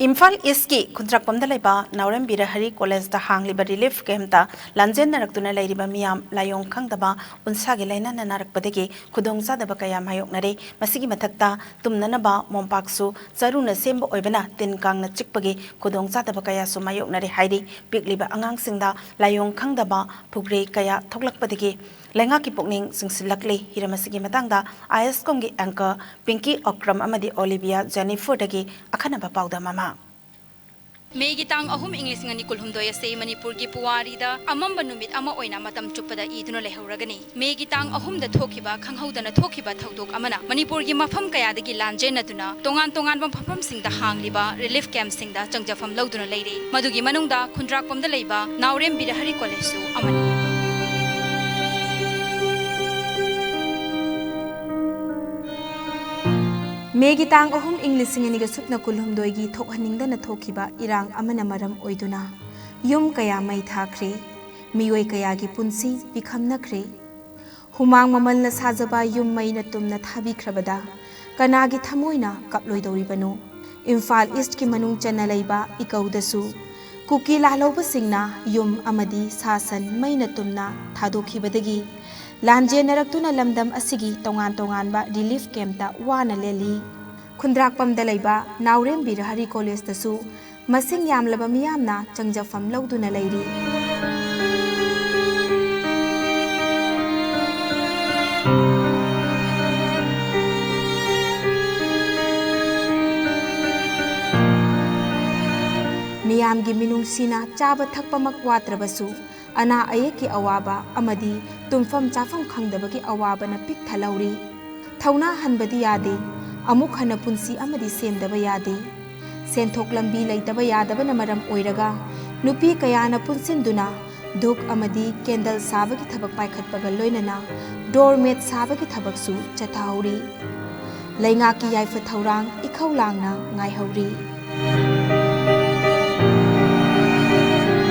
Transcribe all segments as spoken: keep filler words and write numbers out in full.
ꯏꯝꯐꯥꯜ ꯏꯁꯀꯤ ꯈꯨꯟꯗ꯭ꯔꯥꯛꯄꯝꯗ ꯂꯩꯕ ꯅꯥꯎꯔꯦꯝ ꯕꯤꯔꯍꯔꯤ ꯀꯣꯂꯦꯖꯇ ꯍꯥꯡꯂꯤꯕ ꯔꯤꯂꯤꯐ ꯀꯦꯝꯞꯇ ꯂꯥꯟꯖꯦꯟꯅꯔꯛꯇꯨꯅ ꯂꯩꯔꯤꯕ ꯃꯤꯌꯥꯝ ꯂꯥꯏꯑꯣꯡ ꯈꯪꯗꯕ ꯎꯟꯁꯥꯒꯤ ꯂꯥꯏꯅꯥꯅ ꯅꯥꯔꯛꯄꯗꯒꯤ ꯈꯨꯗꯣꯡꯆꯥꯗꯕ ꯀꯌꯥ ꯃꯥꯌꯣꯛꯅꯔꯦ꯫ ꯃꯁꯤꯒꯤ ꯃꯊꯛꯇ ꯇꯨꯝꯅꯅꯕ ꯃꯣꯝꯄꯥꯛꯁꯨ ꯆꯔꯨꯅ ꯁꯦꯝꯕ ꯑꯣꯏꯕꯅ ꯇꯤꯟ ꯀꯥꯡꯅ ꯆꯤꯛꯄꯒꯤ ꯈꯨꯗꯣꯡꯆꯥꯗꯕ ꯀꯌꯥꯁꯨ ꯃꯥꯌꯣꯛꯅꯔꯦ ꯍꯥꯏꯔꯤ꯫ ꯄꯤꯛꯂꯤꯕ ꯑꯉꯥꯡꯁꯤꯡꯗ ꯂꯥꯏꯑꯣꯡ ꯈꯪꯗꯕ ꯐꯨꯒ꯭ꯔꯤ ꯀꯌꯥ ꯊꯣꯛꯂꯛꯄꯗꯒꯤ ꯂꯩꯉꯥꯛꯀꯤ ꯄꯨꯛꯅꯤꯡ ꯆꯤꯡꯁꯤꯜꯂꯛꯂꯤ꯫ ꯍꯤꯔꯝ ꯑꯁꯤꯒꯤ ꯃꯇꯥꯡꯗ ꯑꯥꯏ ꯑꯦꯁ ꯀꯣꯝꯒꯤ ꯑꯦꯡꯀꯔ ꯄꯤꯡꯀꯤ ꯑꯣꯀ꯭ꯔꯝ ꯑꯃꯗꯤ ꯑꯣꯂꯤꯕꯤꯌꯥ ꯖꯦꯅꯤꯐꯔꯗꯒꯤ ꯑꯈꯟꯅꯕ ꯄꯥꯎꯗꯝ ꯑꯃ꯫ ꯃꯦꯒꯤ ꯇꯥꯡ ꯑꯍꯨꯝ, ꯏꯪ ꯂꯤꯁꯤꯡ ꯑꯅꯤ ꯀꯨꯟꯍꯨꯝꯗꯣꯏ ꯑꯁꯤ ꯃꯅꯤꯄꯨꯔꯒꯤ ꯄꯨꯋꯥꯔꯤꯗ ꯑꯃꯝꯕ ꯅꯨꯃꯤꯠ ꯑꯃ ꯑꯣꯏꯅ ꯃꯇꯝ ꯆꯨꯞꯄꯗ ꯏꯗꯨꯅ ꯂꯩꯍꯧꯔꯒꯅꯤ꯫ ꯃꯦꯒꯤ ꯇꯥꯡ ꯑꯍꯨꯝꯗ ꯊꯣꯛꯈꯤꯕ ꯈꯪꯍꯧꯗꯅ ꯊꯣꯛꯈꯤꯕ ꯊꯧꯗꯣꯛ ꯑꯃꯅ ꯃꯅꯤꯄꯨꯔꯒꯤ ꯃꯐꯝ ꯀꯌꯥꯗꯒꯤ ꯂꯥꯟꯖꯦꯟꯅꯗꯨꯅ ꯇꯣꯉꯥꯟ ꯇꯣꯉꯥꯟꯕ ꯃꯐꯝꯁꯤꯡꯗ ꯍꯥꯡꯂꯤꯕ ꯔꯤꯂꯤꯐ ꯀꯦꯝꯞꯁꯤꯡꯗ ꯆꯪꯖꯐꯝ ꯂꯧꯗꯨꯅ ꯂꯩꯔꯤ꯫ ꯃꯗꯨꯒꯤ ꯃꯅꯨꯡꯗ ꯈꯨꯟꯗ꯭ꯔꯥꯛꯄꯝꯗ ꯂꯩꯕ ꯅꯥꯎꯔꯦꯝ ꯕꯤꯔꯍꯔꯤ ꯀꯣꯂꯦꯖꯁꯨ ꯑꯃꯅꯤ꯫ ꯃꯦꯒꯤ ꯇꯥꯡ ꯑꯍꯨꯝ, ꯏꯪ ꯂꯤꯁꯤꯡ ꯑꯅꯤꯒ ꯁꯨꯞꯅ ꯀꯨꯟꯍꯨꯝꯗꯣꯏꯒꯤ ꯊꯣꯛꯍꯟꯅꯤꯡꯗꯅ ꯊꯣꯛꯈꯤꯕ ꯏꯔꯥꯡ ꯑꯃꯅ ꯃꯔꯝ ꯑꯣꯏꯗꯨꯅ ꯌꯨꯝ ꯀꯌꯥ ꯃꯩ ꯊꯥꯈ꯭ꯔꯦ, ꯃꯤꯑꯣꯏ ꯀꯌꯥꯒꯤ ꯄꯨꯟꯁꯤ ꯄꯤꯈꯝꯅꯈ꯭ꯔꯦ꯫ ꯍꯨꯃꯥꯡ ꯃꯃꯜꯅ ꯁꯥꯖꯕ ꯌꯨꯝ ꯃꯩꯅ ꯇꯨꯝꯅ ꯊꯥꯕꯤꯈ꯭ꯔꯕꯗ ꯀꯅꯥꯒꯤ ꯊꯃꯣꯏꯅ ꯀꯞꯂꯣꯏꯗꯧꯔꯤꯕꯅꯣ? ꯏꯝꯐꯥꯜ ꯏꯁ꯭ꯠꯀꯤ ꯃꯅꯨꯡ ꯆꯟꯅ ꯂꯩꯕ ꯏꯀꯧꯗꯁꯨ ꯀꯨꯀꯤ ꯂꯥꯜꯍꯧꯕꯁꯤꯡꯅ ꯌꯨꯝ ꯑꯃꯗꯤ ꯁꯥ ꯁꯟ ꯃꯩꯅ ꯇꯨꯝꯅ ꯊꯥꯗꯣꯛꯈꯤꯕꯗꯒꯤ ꯂꯥꯟꯖꯦꯟꯅꯔꯛꯇꯨꯅ ꯂꯝꯗꯝ ꯑꯁꯤꯒꯤ ꯇꯣꯉꯥꯟ ꯇꯣꯉꯥꯟꯕ ꯔꯤꯂꯤꯐ ꯀꯦꯝꯞꯇ ꯋꯥꯅ ꯂꯦꯜꯂꯤ꯫ ꯈꯨꯟꯗ꯭ꯔꯥꯛꯄꯝꯗ ꯂꯩꯕ ꯅꯥꯎꯔꯦꯝ ꯕꯤꯔꯍꯔꯤ ꯀꯣꯂꯦꯖꯇꯁꯨ ꯃꯁꯤꯡ ꯌꯥꯝꯂꯕ ꯃꯤꯌꯥꯝꯅ ꯆꯪꯖꯐꯝ ꯂꯧꯗꯨꯅ ꯂꯩꯔꯤ꯫ ꯃꯤꯌꯥꯝꯒꯤ ꯃꯤꯅꯨꯡꯁꯤꯅ ꯆꯥꯕ ꯊꯛꯄꯃꯛ ꯋꯥꯠꯇ꯭ꯔꯕꯁꯨ, ꯑꯅꯥ ꯑꯌꯦꯛꯀꯤ ꯑꯋꯥꯕ ꯑꯃꯗꯤ ꯇꯨꯝꯐꯝ ꯆꯥꯐꯝ ꯈꯪꯗꯕꯒꯤ ꯑꯋꯥꯕꯅ ꯄꯤꯛ ꯊꯜꯍꯧꯔꯤ꯫ ꯊꯧꯅꯥ ꯍꯟꯕꯗꯤ ꯌꯥꯗꯦ, ꯑꯃꯨꯛ ꯍꯟꯅ ꯄꯨꯟꯁꯤ ꯑꯃꯗꯤ ꯁꯦꯝꯗꯕ ꯌꯥꯗꯦ꯫ ꯁꯦꯟꯊꯣꯛ ꯂꯝꯕꯤ ꯂꯩꯇꯕ ꯌꯥꯗꯕꯅ ꯃꯔꯝ ꯑꯣꯏꯔꯒ ꯅꯨꯄꯤ ꯀꯌꯥꯅ ꯄꯨꯟꯁꯤꯟꯗꯨꯅ ꯙꯨꯛ ꯑꯃꯗꯤ ꯀꯦꯟꯗꯜ ꯁꯥꯕꯒꯤ ꯊꯕꯛ ꯄꯥꯏꯈꯠꯄꯒ ꯂꯣꯏꯅꯅ ꯗꯣꯔꯃꯦꯠ ꯁꯥꯕꯒꯤ ꯊꯕꯛꯁꯨ ꯆꯠꯊꯍꯧꯔꯤ꯫ ꯂꯩꯉꯥꯛꯀꯤ ꯌꯥꯏꯐ ꯊꯧꯔꯥꯡ ꯏꯈꯧ ꯂꯥꯡꯅ ꯉꯥꯏꯍꯧꯔꯤ꯫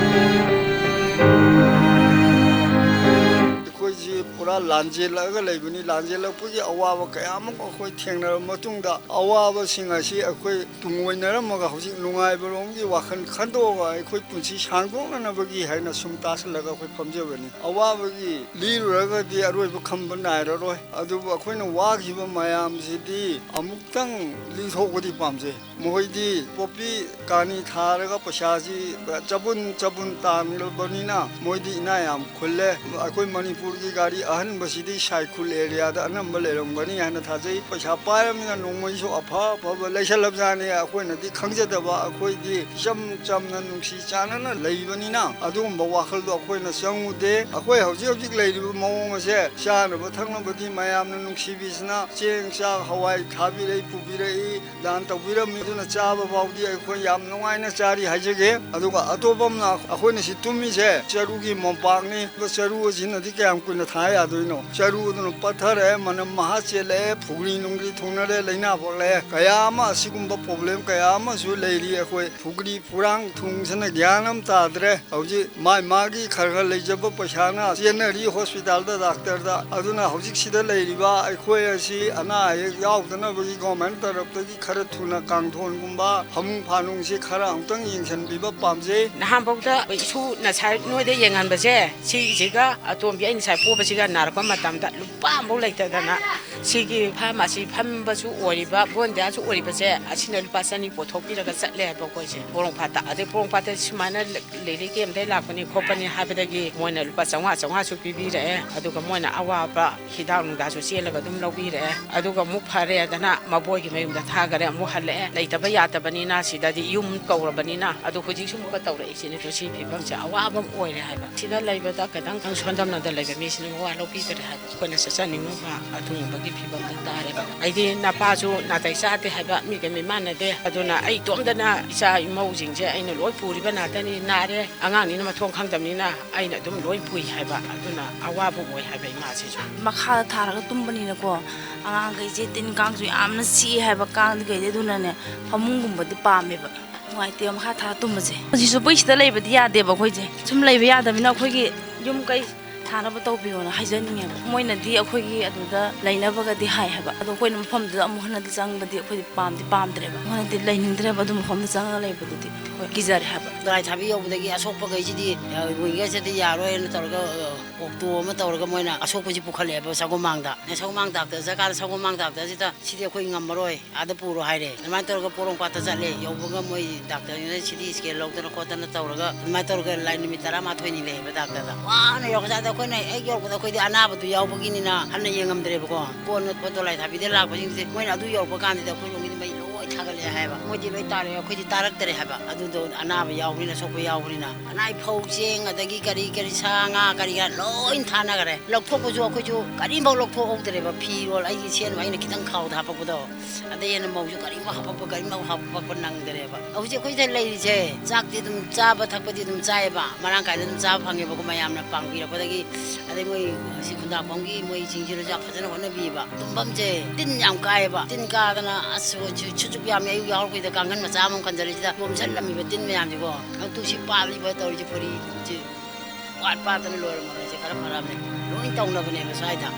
ꯑꯩꯈꯣꯏꯁꯤ ꯄꯨꯔꯥ ꯂꯥꯟꯖꯦꯜꯂꯛꯑꯒ ꯂꯩꯕꯅꯤ꯫ ꯂꯥꯟꯖꯦꯜꯂꯛꯄꯒꯤ ꯑꯋꯥꯕ ꯀꯌꯥ ꯑꯃ ꯑꯩꯈꯣꯏ ꯊꯦꯡꯅꯔꯕ ꯃꯇꯨꯡꯗ, ꯑꯋꯥꯕꯁꯤꯡ ꯑꯁꯤ ꯑꯩꯈꯣꯏ ꯇꯨꯡꯑꯣꯏꯅꯔꯝꯃꯒ ꯍꯧꯖꯤꯛ ꯅꯨꯡꯉꯥꯏꯕꯔꯣꯝꯒꯤ ꯋꯥꯈꯜ ꯈꯟꯗꯣꯛꯑꯒ ꯑꯩꯈꯣꯏ ꯄꯨꯟꯁꯤ ꯁꯥꯡꯗꯣꯛꯅꯅꯕꯒꯤ ꯍꯥꯏꯅ ꯁꯨꯝ ꯇꯥꯁꯜꯂꯒ ꯑꯩꯈꯣꯏ ꯐꯝꯖꯕꯅꯤ꯫ ꯑꯋꯥꯕꯒꯤ ꯂꯤꯔꯨꯔꯒꯗꯤ ꯑꯔꯣꯏꯕ ꯈꯝꯕ ꯅꯥꯏꯔꯔꯣꯏ꯫ ꯑꯗꯨꯕꯨ ꯑꯩꯈꯣꯏꯅ ꯋꯥꯈꯤꯕ ꯃꯌꯥꯝꯁꯤꯗꯤ ꯑꯃꯨꯛꯇꯪ ꯂꯤꯊꯣꯛꯄꯗꯤ ꯄꯥꯝꯖꯩ꯫ ꯃꯈꯣꯏꯗꯤ ꯄꯣꯄꯤ ꯀꯥꯅꯤ ꯊꯥꯔꯒ ꯄꯩꯁꯥꯁꯤ ꯆꯕꯨꯟ ꯆꯕꯨꯟ ꯇꯥꯟꯂꯕꯅꯤꯅ ꯃꯣꯏꯗꯤ ꯏꯅꯥ ꯌꯥꯝ ꯈꯨꯜꯂꯦ꯫ ꯑꯩꯈꯣꯏ ꯃꯅꯤꯄꯨꯔꯒꯤ ꯒꯥꯔꯤ ꯑꯍꯟꯕꯁꯤꯗꯤ ꯁꯥꯏꯈꯨꯜ ꯑꯦꯔꯤꯌꯥꯗ ꯑꯅꯝꯕ ꯂꯩꯔꯝꯒꯅꯤ ꯍꯥꯏꯅ ꯊꯥꯖꯩ꯫ ꯄꯩꯁꯥ ꯄꯥꯏꯔꯕꯅꯤꯅ ꯅꯣꯡꯃꯩꯁꯨ ꯑꯐ ꯑꯐꯕ ꯂꯩꯁꯜꯂꯕꯖꯥꯠꯅꯤ꯫ ꯑꯩꯈꯣꯏꯅꯗꯤ ꯈꯪꯖꯗꯕ, ꯑꯩꯈꯣꯏꯗꯤ ꯏꯆꯝ ꯆꯝꯅ ꯅꯨꯡꯁꯤ ꯆꯥꯟꯅꯅ ꯂꯩꯕꯅꯤꯅ ꯑꯗꯨꯒꯨꯝꯕ ꯋꯥꯈꯜꯗꯣ ꯑꯩꯈꯣꯏꯅ ꯆꯪꯉꯨꯗꯦ꯫ ꯑꯩꯈꯣꯏ ꯍꯧꯖꯤꯛ ꯍꯧꯖꯤꯛ ꯂꯩꯔꯤꯕ ꯃꯑꯣꯡ ꯑꯁꯦ ꯆꯥꯅꯕ ꯊꯛꯅꯕꯗꯤ ꯃꯌꯥꯝꯅ ꯅꯨꯡꯁꯤꯕꯤꯁꯤꯅ ꯆꯦꯡ ꯆꯥꯛ ꯍꯋꯥꯏ ꯊꯥꯕꯤꯔꯛꯏ ꯄꯨꯕꯤꯔꯛꯏ꯫ ꯗꯥꯟ ꯇꯧꯕꯤꯔꯝꯃꯤ꯫ ꯑꯗꯨꯅ ꯆꯥꯕ ꯐꯥꯎꯗꯤ ꯑꯩꯈꯣꯏ ꯌꯥꯝ ꯅꯨꯡꯉꯥꯏꯅ ꯆꯥꯔꯤ ꯍꯥꯏꯖꯒꯦ꯫ ꯑꯗꯨꯒ ꯑꯇꯣꯞꯄ ꯑꯃꯅ ꯑꯩꯈꯣꯏꯅ ꯁꯤ ꯇꯨꯝꯃꯤꯁꯦ ꯆꯔꯨꯒꯤ ꯃꯣꯝꯄꯥꯛꯅꯤ꯫ ꯆꯔꯨ ꯑꯁꯤꯅꯗꯤ ꯀꯌꯥꯝ ꯀꯨꯏꯅ ꯊꯥ ꯌꯥꯗꯣꯏꯅꯣ? ꯆꯔꯨ ꯑꯗꯨꯅ ꯄꯠꯊꯔꯛꯑꯦ, ꯃꯅꯝ ꯃꯍꯥ ꯆꯦꯜꯂꯛꯑꯦ, ꯐꯨꯒ꯭ꯔꯤ ꯅꯨꯡꯒ꯭ꯔꯤ ꯊꯨꯡꯅꯔꯦ, ꯂꯥꯏꯅꯥ ꯄꯣꯛꯂꯛꯑꯦ꯫ ꯀꯌꯥ ꯑꯃ ꯑꯁꯤꯒꯨꯝꯕ ꯄ꯭ꯔꯣꯕ꯭ꯂꯦꯝ ꯀꯌꯥ ꯑꯃꯁꯨ ꯂꯩꯔꯤ꯫ ꯑꯩꯈꯣꯏ ꯐꯨꯒ꯭ꯔꯤ ꯐꯨꯔꯥꯡ ꯊꯨꯡꯁꯤꯅ ꯒ꯭ꯌꯥꯟ ꯑꯃ ꯇꯥꯗ꯭ꯔꯦ꯫ ꯍꯧꯖꯤꯛ ꯃꯥꯏ ꯃꯥꯒꯤ ꯈꯔ ꯈꯔ ꯂꯩꯖꯕ ꯄꯩꯁꯥꯅ ꯆꯦꯟꯅꯔꯤ ꯍꯣꯁꯄꯤꯇꯥꯜꯗ, ꯗꯥꯛꯇꯔꯗ꯫ ꯑꯗꯨꯅ ꯍꯧꯖꯤꯛꯁꯤꯗ ꯂꯩꯔꯤꯕ ꯑꯩꯈꯣꯏ ꯑꯁꯤ ꯑꯅꯥ ꯑꯌꯦꯛ ꯌꯥꯎꯗꯅꯕꯒꯤ ꯒꯣꯔꯃꯦꯟ ꯇꯔꯞꯇꯒꯤ ꯈꯔ ꯊꯨꯅ ꯀꯥꯡꯊꯣꯟꯒꯨꯝꯕ ꯐꯃꯨꯡ ꯐꯥꯅꯨꯡꯁꯦ ꯈꯔ ꯑꯃꯨꯛꯇꯪ ꯌꯦꯡꯁꯤꯟꯕꯤꯕ ꯄꯥꯝꯖꯩ꯫ ꯅꯍꯥꯟꯐꯥꯎꯗ ꯏꯁꯨ ꯉꯁꯥꯏ ꯅꯣꯏꯗ ꯌꯦꯡꯍꯟꯕꯁꯦ, ꯁꯤꯁꯤꯒ ꯑꯇꯣꯝꯕꯤ ꯑꯩ ꯉꯁꯥꯏ ꯄꯣꯕꯁꯤꯒ ꯅꯥꯔꯛꯄ ꯃꯇꯝꯗ ꯂꯨꯄꯥ ꯑꯃꯐꯥꯎ ꯂꯩꯇꯗꯅ ꯁꯤꯒꯤ ꯐꯥꯔꯃꯥꯁꯤ ꯐꯝꯕꯁꯨ ꯑꯣꯏꯔꯤꯕ, ꯕꯣꯟꯗꯤꯌꯥꯁꯨ ꯑꯣꯏꯔꯤꯕꯁꯦ, ꯑꯁꯤꯅ ꯂꯨꯄꯥ ꯆꯅꯤ ꯄꯨꯊꯣꯛꯄꯤꯔꯒ ꯆꯠꯂꯦ ꯍꯥꯏꯕ ꯑꯩꯈꯣꯏꯁꯦ ꯄꯣꯔꯣꯝꯄꯥꯠꯇ꯫ ꯑꯗꯩ ꯄꯣꯔꯣꯝꯄꯥꯠꯇ ꯁꯨꯃꯥꯏꯅ ꯂꯩꯔꯤ ꯀꯦꯝꯗꯩ ꯂꯥꯛꯄꯅꯤ ꯈꯣꯠꯄꯅꯤ ꯍꯥꯏꯕꯗꯒꯤ ꯃꯣꯏꯅ ꯂꯨꯄꯥ ꯆꯥꯝꯃꯉꯥ, ꯆꯥꯝꯃꯉꯥꯁꯨ ꯄꯤꯕꯤꯔꯛꯑꯦ꯫ ꯑꯗꯨꯒ ꯃꯣꯏꯅ ꯑꯋꯥꯕ ꯍꯤꯗꯥꯛ ꯅꯨꯡꯗꯥꯛꯁꯨ ꯆꯦꯜꯂꯒ ꯑꯗꯨꯝ ꯂꯧꯕꯤꯔꯛꯑꯦ꯫ ꯑꯗꯨꯒ ꯑꯃꯨꯛ ꯐꯔꯦꯗꯅ ꯃꯕꯣꯏꯒꯤ ꯃꯌꯨꯝꯗ ꯊꯥꯈꯔꯦ, ꯑꯃꯨꯛ ꯍꯜꯂꯛꯑꯦ꯫ ꯂꯩꯇꯕ ꯌꯥꯗꯕꯅꯤꯅ ꯁꯤꯗꯗꯤ ꯌꯨꯝ ꯀꯧꯔꯕꯅꯤꯅ꯫ ꯑꯗꯨ ꯍꯧꯖꯤꯛꯁꯨ ꯑꯃꯨꯛꯀ ꯇꯧꯔꯛꯏꯁꯤꯅꯦ꯫ ꯑꯗꯣ ꯁꯤ ꯐꯤꯕꯝꯁꯦ ꯑꯋꯥꯕ ꯑꯃ ꯑꯣꯏꯔꯦ ꯍꯥꯏꯕ꯫ ꯁꯤꯗ ꯂꯩꯕꯗ ꯈꯤꯇꯪ ꯁꯣꯟꯗꯝꯅꯗ ꯂꯩꯕ ꯃꯤꯁꯤꯅ ꯃꯋꯥ ꯂꯧꯕꯤꯗꯔꯦ ꯍꯥꯏꯕ꯫ ꯑꯩꯈꯣꯏꯅ ꯆꯠꯆꯅꯤꯡꯉꯨꯕ ꯑꯗꯨꯒꯨꯝꯕꯒꯤ ꯐꯤꯕꯝꯗ ꯇꯥꯔꯦꯕ꯫ ꯑꯩꯗꯤ ꯅꯄꯥꯁꯨ ꯅꯥꯇꯩ ꯆꯥꯗꯦ ꯍꯥꯏꯕ, ꯃꯤꯒ ꯃꯤꯃꯥꯟꯅꯗꯦ꯫ ꯑꯗꯨꯅ ꯑꯩ ꯏꯇꯣꯝꯗꯅ ꯏꯆꯥ ꯏꯃꯧꯁꯤꯡꯁꯦ ꯑꯩꯅ ꯂꯣꯏ ꯄꯨꯔꯤꯕ ꯅꯥꯇꯅꯤ꯫ ꯅꯥꯔꯦ, ꯑꯉꯥꯡꯅꯤꯅ ꯃꯊꯣꯡ ꯈꯪꯗꯕꯅꯤꯅ ꯑꯩꯅ ꯑꯗꯨꯝ ꯂꯣꯏ ꯄꯨꯏ ꯍꯥꯏꯕ꯫ ꯑꯗꯨꯅ ꯑꯋꯥꯕ ꯑꯣꯏ ꯍꯥꯏꯕ ꯏꯃꯥꯁꯤꯁꯨ꯫ ꯃꯈꯥꯗ ꯊꯥꯔꯒ ꯇꯨꯝꯕꯅꯤꯅꯀꯣ, ꯑꯉꯥꯡꯈꯩꯁꯦ ꯇꯤꯟ ꯀꯥꯡꯁꯨ ꯌꯥꯝꯅ ꯆꯤꯛꯑꯦ ꯍꯥꯏꯕ, ꯀꯥꯡꯗꯤ ꯀꯩꯗꯤ꯫ ꯑꯗꯨꯅꯅꯦ ꯐꯃꯨꯡꯒꯨꯝꯕꯗꯤ ꯄꯥꯝꯃꯦꯕ꯫ ꯅꯨꯡꯉꯥꯏꯇꯦ ꯃꯈꯥ ꯊꯥꯔ ꯇꯨꯝꯕꯁꯦ꯫ ꯍꯧꯖꯤꯛꯁꯨ ꯑꯩꯈꯣꯏ ꯁꯤꯗ ꯂꯩꯕꯗꯤ ꯌꯥꯗꯦꯕ꯫ ꯑꯩꯈꯣꯏꯁꯦ ꯁꯨꯝ ꯂꯩꯕ ꯌꯥꯗꯕꯅꯤꯅ ꯑꯩꯈꯣꯏꯒꯤ ꯌꯨꯝ ꯀꯩ ꯊꯥꯅꯕ ꯇꯧꯕꯤꯌꯣꯅ ꯍꯥꯏꯖꯅꯤꯡꯉꯦꯕ꯫ ꯃꯣꯏꯅꯗꯤ ꯑꯩꯈꯣꯏꯒꯤ ꯑꯗꯨꯗ ꯂꯩꯅꯕꯒꯗꯤ ꯍꯥꯏ ꯍꯥꯏꯕ, ꯑꯗꯣ ꯑꯩꯈꯣꯏꯅ ꯃꯐꯝꯗꯨꯗ ꯑꯃꯨꯛ ꯍꯟꯅꯗꯤ ꯆꯪꯕꯗꯤ ꯑꯩꯈꯣꯏꯗꯤ ꯄꯥꯝꯗꯤ ꯄꯥꯝꯗ꯭ꯔꯦꯕ꯫ ꯑꯃꯨꯛ ꯍꯟꯅꯗꯤ ꯂꯩꯅꯤꯡꯗ꯭ꯔꯦꯕ ꯑꯗꯨ ꯃꯐꯝꯗ ꯆꯪꯉꯒ ꯂꯩꯕꯗꯨꯗꯤ ꯑꯩꯈꯣꯏ ꯀꯤꯖꯔꯦ ꯍꯥꯏꯕ꯫ ꯗꯣꯂꯥꯏ ꯊꯥꯕꯤ ꯌꯧꯕꯗꯒꯤ ꯑꯁꯣꯛꯄꯈꯩꯁꯤꯗꯤ, ꯑ, ꯋꯤꯡꯒꯔꯁꯤꯗꯤ ꯌꯥꯔꯣꯏꯅ ꯇꯧꯔꯒ, ꯑ, ꯑꯣꯛꯇꯣ ꯑꯃ ꯇꯧꯔꯒ ꯃꯣꯏꯅ ꯑꯁꯣꯛꯄꯁꯤ ꯄꯨꯈꯠꯂꯛꯑꯦꯕ ꯁꯒꯣꯜꯃꯥꯡꯗ꯫ ꯁꯒꯣꯜꯃꯥꯡ ꯗꯥꯛꯇꯔ ꯆꯠꯀꯥꯟꯗ ꯁꯒꯣꯜꯃꯥꯡ ꯗꯥꯛꯇꯔꯁꯤꯗ ꯁꯤꯗꯤ ꯑꯩꯈꯣꯏ ꯉꯝꯃꯔꯣꯏ, ꯑꯥꯗ ꯄꯨꯔꯣ ꯍꯥꯏꯔꯦ꯫ ꯑꯗꯨꯃꯥꯏꯅ ꯇꯧꯔꯒ ꯄꯣꯔꯣꯝꯄꯥꯠꯇ ꯆꯠꯂꯦ꯫ ꯌꯧꯕꯒ ꯃꯣꯏ ꯗꯥꯛꯇꯔꯅ ꯁꯤ ꯇꯤ ꯁ꯭ꯀꯦꯟ ꯂꯧꯗꯅ ꯈꯣꯠꯇꯅ ꯇꯧꯔꯒ ꯑꯗꯨꯃꯥꯏꯅ ꯇꯧꯔꯒ ꯂꯥꯏ ꯅꯨꯃꯤꯠ ꯇꯔꯥꯃꯥꯊꯣꯏꯅꯤ ꯂꯩꯌꯦꯕ ꯗꯥꯛꯇꯔꯗ꯫ ꯋꯥꯅ ꯌꯧꯔꯛꯄꯗ ꯑꯩꯈꯣꯏꯅ ꯍꯦꯛ ꯌꯧꯔꯛꯄꯗ ꯑꯩꯈꯣꯏꯗꯤ ꯑꯅꯥꯕꯗꯨ ꯌꯥꯎꯕꯒꯤꯅꯤꯅ ꯍꯟꯅ ꯌꯦꯡꯉꯝꯗ꯭ꯔꯦꯕꯀꯣ꯫ ꯀꯣꯟꯅ ꯗꯣꯂꯥꯏ ꯊꯥꯕꯤꯗ ꯂꯥꯛꯄꯁꯤꯡꯁꯦ ꯃꯣꯏꯅ ꯑꯗꯨ ꯌꯧꯔꯛꯄ ꯀꯥꯟꯗꯗꯤ ꯑꯩꯈꯣꯏ ꯂꯣꯝꯒꯤꯗꯤ ꯃꯩ ꯂꯣꯏ ꯊꯥꯒꯠꯂꯛꯑꯦ ꯍꯥꯏꯕ꯫ ꯃꯣꯏꯗꯤ ꯂꯣꯏ ꯇꯥꯔꯦ, ꯑꯩꯈꯣꯏꯗꯤ ꯇꯥꯔꯛꯇꯔꯦ ꯍꯥꯏꯕ꯫ ꯑꯗꯨꯗꯣ ꯑꯅꯥꯕ ꯌꯥꯎꯕꯅꯤꯅ, ꯑꯁꯣꯛꯄ ꯌꯥꯎꯕꯅꯤꯅ꯫ ꯑꯅꯥꯏ ꯐꯧ, ꯆꯦꯡ, ꯑꯗꯒꯤ ꯀꯔꯤ ꯀꯔꯤ ꯁꯥ ꯉꯥ ꯀꯔꯤ ꯀꯔꯥ ꯂꯣꯏ ꯊꯥꯅꯈꯔꯦ꯫ ꯂꯧꯊꯣꯛꯄꯁꯨ ꯑꯩꯈꯣꯏꯁꯨ ꯀꯔꯤꯝꯐꯥꯎ ꯂꯧꯊꯣꯛꯍꯧꯗ꯭ꯔꯦꯕ꯫ ꯐꯤꯔꯣꯜ ꯑꯩꯒꯤ ꯁꯦꯠꯅꯕ ꯑꯩꯅ ꯈꯤꯇꯪ ꯈꯥꯎꯗ ꯍꯥꯄꯛꯄꯗꯣ, ꯑꯗꯩ ꯍꯦꯟꯅ ꯃꯧꯁꯨ ꯀꯔꯤꯝꯐꯥꯎ ꯍꯥꯄꯛꯄ, ꯀꯔꯤꯝꯐꯥꯎ ꯍꯥꯄꯛꯄ ꯅꯪꯗ꯭ꯔꯦꯕ꯫ ꯍꯧꯖꯤꯛ ꯑꯩꯈꯣꯏ ꯁꯤꯗ ꯂꯩꯔꯤꯁꯦ ꯆꯥꯛꯇꯤ ꯑꯗꯨꯝ ꯆꯥꯕ ꯊꯛꯄꯗꯤ ꯑꯗꯨꯝ ꯆꯥꯏꯌꯦꯕ, ꯃꯔꯥꯡ ꯀꯥꯏꯅ ꯑꯗꯨꯝ ꯆꯥꯕ ꯐꯪꯉꯦꯕꯀꯣ ꯃꯌꯥꯝꯅ ꯄꯥꯡꯕꯤꯔꯛꯄꯗꯒꯤ꯫ ꯑꯗꯩ ꯃꯣꯏ ꯁꯤ ꯈꯨꯟꯗ꯭ꯔꯥꯛꯄꯝꯒꯤ ꯃꯣꯏꯁꯤꯡꯁꯤꯅꯁꯨ ꯌꯥꯝ ꯐꯖꯅ ꯍꯣꯠꯅꯕꯤꯌꯦꯕ꯫ ꯇꯨꯝꯐꯝꯁꯦ ꯇꯤꯟ ꯌꯥꯝ ꯀꯥꯏꯌꯦꯕ꯫ ꯇꯤꯟ ꯀꯥꯗꯅ ꯑꯁ ꯁꯨ-, ꯁꯨ-, ꯁꯨꯆꯨꯞ ꯌꯥꯝꯃꯦ꯫ ꯑꯌꯨꯛ ꯌꯥꯍꯧꯔꯛꯄꯩꯗ ꯀꯥꯡꯈꯟ ꯃꯆꯥ ꯑꯃ ꯈꯟꯖꯜꯂꯤꯁꯤꯗ ꯌꯣꯝꯁꯜꯂꯝꯃꯤꯕ ꯇꯤꯟ ꯃꯌꯥꯝꯁꯤꯀꯣ꯫ ꯇꯨ ꯁꯤ ꯄꯥꯜꯂꯤꯕ ꯇꯧꯔꯤꯁꯦ ꯐꯨꯔꯤ ꯁꯤ ꯋꯥꯠ ꯄꯥꯠꯇꯅ ꯂꯣꯏꯔꯝꯃꯕꯅꯤ꯫ ꯁꯤ ꯈꯔ ꯐꯔꯝꯅꯦ꯫ ꯂꯣꯏ ꯇꯧꯅꯕꯅꯦꯕ ꯁ꯭ꯋꯥꯏꯗ꯫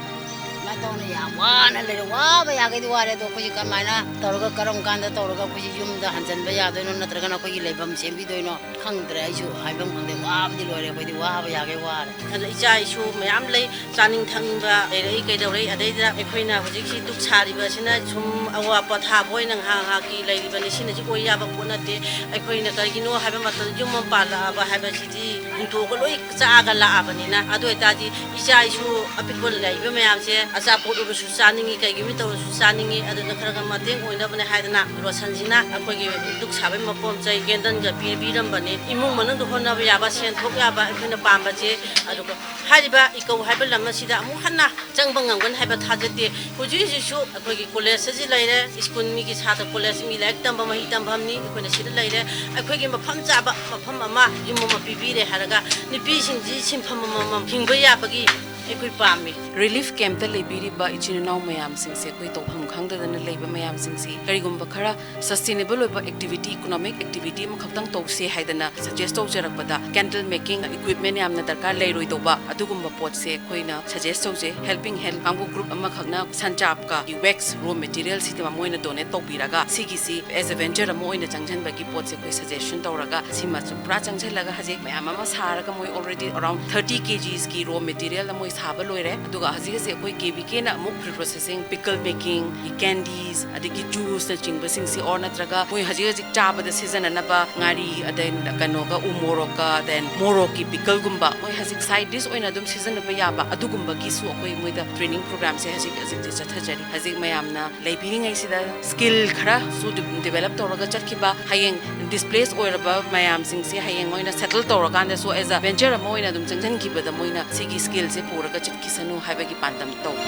ꯑꯗꯨꯃꯥꯏꯅ ꯇꯧꯅ ꯌꯥꯝ ꯋꯥꯅ ꯂꯩꯔꯦ꯫ ꯋꯥꯕ ꯌꯥꯒꯩꯗꯤ ꯋꯥꯔꯦ꯫ ꯑꯗꯣ ꯑꯩꯈꯣꯏꯁꯦ ꯀꯃꯥꯏꯅ ꯇꯧꯔꯒ, ꯀꯔꯝ ꯀꯥꯟꯗ ꯇꯧꯔꯒ ꯑꯩꯈꯣꯏꯁꯦ ꯌꯨꯝꯗ ꯍꯟꯖꯟꯕ ꯌꯥꯗꯣꯏꯅꯣ, ꯅꯠꯇ꯭ꯔꯒꯅ ꯑꯩꯈꯣꯏꯒꯤ ꯂꯩꯐꯝ ꯁꯦꯝꯕꯤꯗꯣꯏꯅꯣ ꯈꯪꯗ꯭ꯔꯦ꯫ ꯑꯩꯁꯨ ꯍꯥꯏꯐꯝ ꯈꯪꯗꯦ꯫ ꯋꯥꯕꯗꯤ ꯂꯣꯏꯔꯦ꯫ ꯑꯩꯈꯣꯏꯗꯤ ꯋꯥꯕ ꯌꯥꯒꯩ ꯋꯥꯔꯦ꯫ ꯑꯗꯣ ꯏꯆꯥ ꯏꯁꯨ ꯃꯌꯥꯝ ꯂꯩ, ꯆꯥꯅꯤꯡ ꯊꯛꯅꯤꯡꯕ ꯂꯩꯔꯛꯏ ꯀꯩꯗꯧꯔꯛꯏ꯫ ꯑꯗꯩꯗ ꯑꯩꯈꯣꯏꯅ ꯍꯧꯖꯤꯛꯁꯤ ꯗꯨꯛ ꯁꯥꯔꯤꯕ ꯑꯁꯤꯅ ꯁꯨꯝ ꯑꯋꯥ ꯄꯣꯊꯥꯕ ꯑꯣꯏꯅ ꯉꯥꯏꯍꯥꯛ ꯉꯥꯏꯍꯥꯛꯀꯤ ꯂꯩꯔꯤꯕꯅꯤ꯫ ꯁꯤꯅꯁꯨ ꯑꯣꯏ ꯌꯥꯕ ꯄꯣꯠ ꯅꯠꯇꯦ꯫ ꯑꯩꯈꯣꯏꯅ ꯀꯔꯤꯒꯤꯅꯣ ꯍꯥꯏꯕ ꯃꯇꯝꯗ ꯌꯨꯝ ꯑꯃ ꯄꯥꯜꯂꯛꯑꯕ ꯍꯥꯏꯕꯁꯤꯗꯤ ꯍꯨꯟꯇꯣꯛꯑꯒ ꯂꯣꯏ ꯆꯥꯛꯑꯒ ꯂꯥꯛꯑꯕꯅꯤꯅ꯫ ꯑꯗꯨ ꯑꯣꯏꯇꯥꯔꯗꯤ ꯏꯆꯥ ꯏꯁꯨ ꯑꯄꯤꯛꯄ ꯂꯩꯔꯤꯕ ꯃꯌꯥꯝꯁꯦ ꯑꯆꯥꯄꯣꯠ ꯑꯣꯏꯔꯁꯨ ꯆꯥꯅꯤꯡꯉꯤ, ꯀꯩꯒꯨꯝꯕ ꯇꯧꯔꯁꯨ ꯆꯥꯅꯤꯡꯉꯤ꯫ ꯑꯗꯨꯅ ꯈꯔ ꯈꯔ ꯃꯇꯦꯡ ꯑꯣꯏꯅꯕꯅꯦ ꯍꯥꯏꯗꯅ ꯔꯣꯁꯟꯁꯤꯅ ꯑꯩꯈꯣꯏꯒꯤ ꯗꯨꯛ ꯁꯥꯕꯒꯤ ꯃꯄꯣꯠ ꯆꯩ, ꯀꯦꯟꯗꯜꯒ ꯄꯤꯕꯤꯔꯝꯕꯅꯤ꯫ ꯏꯃꯨꯡ ꯃꯅꯨꯡꯗ ꯍꯣꯠꯅꯕ ꯌꯥꯕ, ꯁꯦꯟ ꯊꯣꯛ ꯌꯥꯕ ꯑꯩꯈꯣꯏꯅ ꯄꯥꯝꯕꯁꯦ꯫ ꯑꯗꯨꯒ ꯍꯥꯏꯔꯤꯕ ꯏꯀꯧ ꯍꯥꯏꯕ ꯂꯝ ꯑꯁꯤꯗ ꯑꯃꯨꯛ ꯍꯟꯅ ꯆꯪꯕ ꯉꯝꯒꯅꯤ ꯍꯥꯏꯕ ꯊꯥꯖꯗꯦ꯫ ꯍꯧꯖꯤꯛ ꯍꯧꯖꯤꯛꯁꯨ ꯑꯩꯈꯣꯏꯒꯤ ꯀꯣꯂꯦꯖ ꯑꯁꯤ ꯂꯩꯔꯦ, ꯁ꯭ꯀꯨꯜ ꯃꯤꯒꯤ ꯁꯥꯇ꯭ꯔ ꯀꯣꯂꯦꯖ ꯃꯤ ꯂꯥꯏꯔꯤꯛ ꯇꯝꯕ ꯃꯍꯩ ꯇꯝꯐꯝꯅꯤ, ꯑꯩꯈꯣꯏꯅ ꯁꯤꯗ ꯂꯩꯔꯦ꯫ ꯑꯩꯈꯣꯏꯒꯤ ꯃꯐꯝ ꯆꯥꯕ ꯃꯐꯝ ꯑꯃ, ꯌꯨꯝ ꯑꯃ ꯄꯤꯕꯤꯔꯦ ꯍꯥꯏꯔꯒ ꯅꯨꯄꯤꯁꯤꯡꯁꯤ ꯁꯤꯟꯐꯝ ꯑꯃꯃꯝ ꯍꯤꯡꯕ ꯌꯥꯕꯒꯤ ꯑꯩꯈꯣꯏ ꯄꯥꯝꯃꯤ꯫ ꯔꯤꯂꯤꯐ ꯀꯦꯝꯞꯇ ꯂꯩꯕꯤꯔꯤꯕ ꯏꯆꯤꯟ ꯏꯅꯥꯎ ꯃꯌꯥꯝꯁꯤꯡꯁꯦ, ꯑꯩꯈꯣꯏ ꯇꯧꯐꯝ ꯈꯪꯗꯗꯅ ꯂꯩꯕ ꯃꯌꯥꯝꯁꯤꯡꯁꯤ, ꯀꯔꯤꯒꯨꯝꯕ ꯈꯔ ꯁꯁꯇꯦꯅꯦꯕꯜ ꯑꯣꯏꯕ ꯑꯦꯛꯇꯤꯚꯤꯇꯤ, ꯏꯀꯣꯅꯣꯃꯤꯛ ꯑꯦꯛꯇꯤꯚꯤꯇꯤ ꯑꯃꯈꯛꯇꯪ ꯇꯧꯁꯦ ꯍꯥꯏꯗꯅ ꯁꯖꯦꯁ ꯇꯧꯖꯔꯛꯄꯗ, ꯀꯦꯟꯗꯜ ꯃꯦꯀꯤꯡ ꯏꯀ꯭ꯋꯤꯞꯃꯦꯟ ꯌꯥꯝꯅ ꯗꯔꯀꯥꯔ ꯂꯩꯔꯣꯏꯗꯧꯕ ꯑꯗꯨꯒꯨꯝꯕ ꯄꯣꯠꯁꯦ ꯑꯩꯈꯣꯏꯅ ꯁꯖꯦꯁ ꯇꯧꯖꯩ꯫ ꯍꯦꯜꯄꯤꯡ ꯍꯦꯟ ꯀꯥꯡꯕꯨ ꯒ꯭ꯔꯨꯞ ꯑꯃꯈꯛꯅ ꯁꯟꯆꯥꯞꯀ ꯋꯦꯛꯁ ꯔꯣ ꯃꯦꯇꯤꯔꯤꯌꯦꯜꯁꯤꯗ ꯃꯣꯏꯅ ꯗꯣꯅꯦꯠ ꯇꯧꯕꯤꯔꯒ, ꯁꯤꯒꯤꯁꯤ ꯑꯦꯖ ꯑꯦ ꯚꯦꯟꯆꯔ ꯑꯃ ꯑꯣꯏꯅ ꯆꯪꯁꯤꯟꯕꯒꯤ ꯄꯣꯠꯁꯦ ꯑꯩꯈꯣꯏ ꯁꯖꯦꯁꯟ ꯇꯧꯔꯒ, ꯁꯤꯃꯁꯨ ꯄꯨꯔꯥ ꯆꯪꯁꯤꯜꯂꯒ ꯍꯧꯖꯤꯛ ꯃꯌꯥꯝ ꯑꯃ ꯁꯥꯔꯒ, ꯃꯣꯏ ꯑꯣꯜꯔꯦꯗꯤ ꯑꯔꯥꯎꯟ ꯊꯥꯔꯇꯤ ꯀꯦ ꯖꯤꯁꯀꯤ ꯔꯣ ꯃꯦꯇꯤꯔꯤꯌꯦꯜꯗ ꯃꯣꯏ ꯁꯥꯕ ꯂꯣꯏꯔꯦ꯫ ꯑꯗꯨꯒ ꯍꯧꯖꯤꯛ ꯍꯧꯖꯤꯛ ꯑꯩꯈꯣꯏ ꯀꯦ ꯚꯤ ꯀꯦꯅ ꯑꯃꯨꯛ food processing, pickle making, candies, ꯑꯗꯒꯤ ꯖꯨꯁꯅꯆꯤꯡꯕꯁꯤꯡꯁꯤ, ꯑꯣꯔ ꯅꯠꯇ꯭ꯔꯒ ꯃꯣꯏ ꯍꯧꯖꯤꯛ ꯍꯧꯖꯤꯛ ꯆꯥꯕꯗ ꯁꯤꯖꯤꯟꯅꯅꯕ ꯉꯥꯔꯤ, ꯑꯗꯩ ꯀꯩꯅꯣꯒ, ꯎ ꯃꯣꯔꯣꯛꯀ, ꯗꯦꯟ ꯃꯣꯔꯣꯛꯀꯤ ꯄꯤꯀꯜꯒꯨꯝꯕ, ꯃꯣꯏ ꯍꯧꯖꯤꯛ ꯁꯥꯏꯠ ꯗꯤꯁ ꯑꯣꯏꯅ ꯑꯗꯨꯝ ꯁꯤꯖꯤꯟꯅꯕ ꯌꯥꯕ ꯑꯗꯨꯒꯨꯝꯕꯒꯤꯁꯨ ꯑꯩꯈꯣꯏ ꯃꯣꯏꯗ ꯇ꯭ꯔꯦꯅꯤꯡ ꯄ꯭ꯔꯣꯒ꯭ꯔꯥꯝꯁꯦ ꯍꯧꯖꯤꯛ ꯍꯧꯖꯤꯛꯇꯤ ꯆꯠꯊꯖꯔꯤ꯫ ꯍꯧꯖꯤꯛ ꯃꯌꯥꯝꯅ ꯂꯩꯕꯤꯔꯤꯉꯩꯁꯤꯗ ꯁ꯭ꯀꯤꯜ ꯈꯔꯁꯨ ꯗꯤꯕꯦꯂꯞ ꯇꯧꯔꯒ ꯆꯠꯈꯤꯕ, ꯍꯌꯦꯡ ꯗꯤꯁꯄ꯭ꯂꯦꯁ ꯑꯣꯏꯔꯕ ꯃꯌꯥꯝꯁꯤꯡꯁꯦ ꯍꯌꯦꯡ ꯃꯣꯏꯅ ꯁꯦꯇꯜ ꯇꯧꯔꯀꯥꯟꯗꯁꯨ ꯑꯦꯖ ꯑ ꯚꯦꯟꯆꯔ ꯑꯃ ꯑꯣꯏꯅ ꯑꯗꯨꯝ ꯆꯪꯁꯤꯟꯈꯤꯕꯗ ꯃꯣꯏꯅ ꯁꯤꯒꯤ ꯁ꯭ꯀꯤꯜꯁꯦ ꯄꯨꯔꯒ ꯆꯠꯈꯤꯁꯅꯨ ꯍꯥꯏꯕꯒꯤ ꯄꯥꯟꯗꯝ ꯇꯧꯏ꯫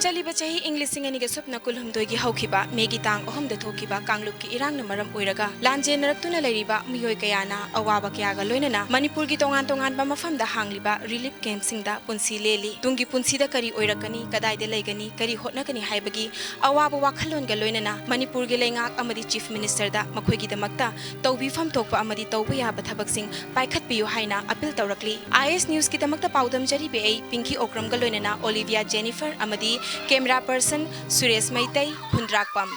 ꯆꯠꯂꯤꯕ ꯆꯍꯤ ꯏꯪ ꯂꯤꯁꯤꯡ ꯑꯅꯤꯒ ꯁꯨꯞꯅ ꯀꯨꯟꯍꯨꯝꯗꯣꯏꯒꯤ ꯍꯧꯈꯤꯕ ꯃꯦꯒꯤ ꯇꯥꯡ ꯑꯍꯨꯝꯗ ꯊꯣꯛꯈꯤꯕ ꯀꯥꯡꯂꯨꯞꯀꯤ ꯏꯔꯥꯡꯅ ꯃꯔꯝ ꯑꯣꯏꯔꯒ ꯂꯥꯟꯖꯦꯟꯅꯔꯛꯇꯨꯅ ꯂꯩꯔꯤꯕ ꯃꯤꯑꯣꯏ ꯀꯌꯥꯅ ꯑꯋꯥꯕ ꯀꯌꯥꯒ ꯂꯣꯏꯅꯅ ꯃꯅꯤꯄꯨꯔꯒꯤ ꯇꯣꯉꯥꯟ ꯇꯣꯉꯥꯟꯕ ꯃꯐꯝꯗ ꯍꯥꯡꯂꯤꯕ ꯔꯤꯂꯤꯐ ꯀꯦꯝꯞꯁꯤꯡꯗ ꯄꯨꯟꯁꯤ ꯂꯦꯜꯂꯤ꯫ ꯇꯨꯡꯒꯤ ꯄꯨꯟꯁꯤꯗ ꯀꯔꯤ ꯑꯣꯏꯔꯛꯀꯅꯤ, ꯀꯗꯥꯏꯗ ꯂꯩꯒꯅꯤ, ꯀꯔꯤ ꯍꯣꯠꯅꯒꯅꯤ ꯍꯥꯏꯕꯒꯤ ꯑꯋꯥꯕ ꯋꯥꯈꯜꯂꯣꯟꯒ ꯂꯣꯏꯅꯅ ꯃꯅꯤꯄꯨꯔꯒꯤ ꯂꯩꯉꯥꯛ ꯑꯃꯗꯤ ꯆꯤꯐ ꯃꯤꯅꯤꯁꯇꯔꯗ ꯃꯈꯣꯏꯒꯤꯗꯃꯛꯇ ꯇꯧꯕꯤꯐꯝ ꯊꯣꯛꯄ ꯑꯃꯗꯤ ꯇꯧꯕ ꯌꯥꯕ ꯊꯕꯛꯁꯤꯡ ꯄꯥꯏꯈꯠꯄꯤꯌꯨ ꯍꯥꯏꯅ ꯑꯄꯤꯜ ꯇꯧꯔꯛꯂꯤ꯫ ꯑꯥꯏ ꯑꯦꯁ ꯅ꯭ꯌꯨꯁꯀꯤꯗꯃꯛꯇ ꯄꯥꯎꯗꯝꯖꯔꯤꯕꯤ ꯑꯩ ꯄꯤꯡꯀꯤ ꯑꯣꯀ꯭ꯔꯝꯒ ꯂꯣꯏꯅꯅ ꯑꯣꯂꯤꯚꯤꯌꯥ ꯖꯦꯅꯤꯐꯔ ꯑꯃꯗꯤ ꯀꯦꯃꯦꯔꯥ ꯄꯔꯁꯟ ꯁꯨꯔꯦꯁ ꯃꯩꯇꯩ, ꯈꯨꯟꯗ꯭ꯔꯥꯛꯄꯝ꯫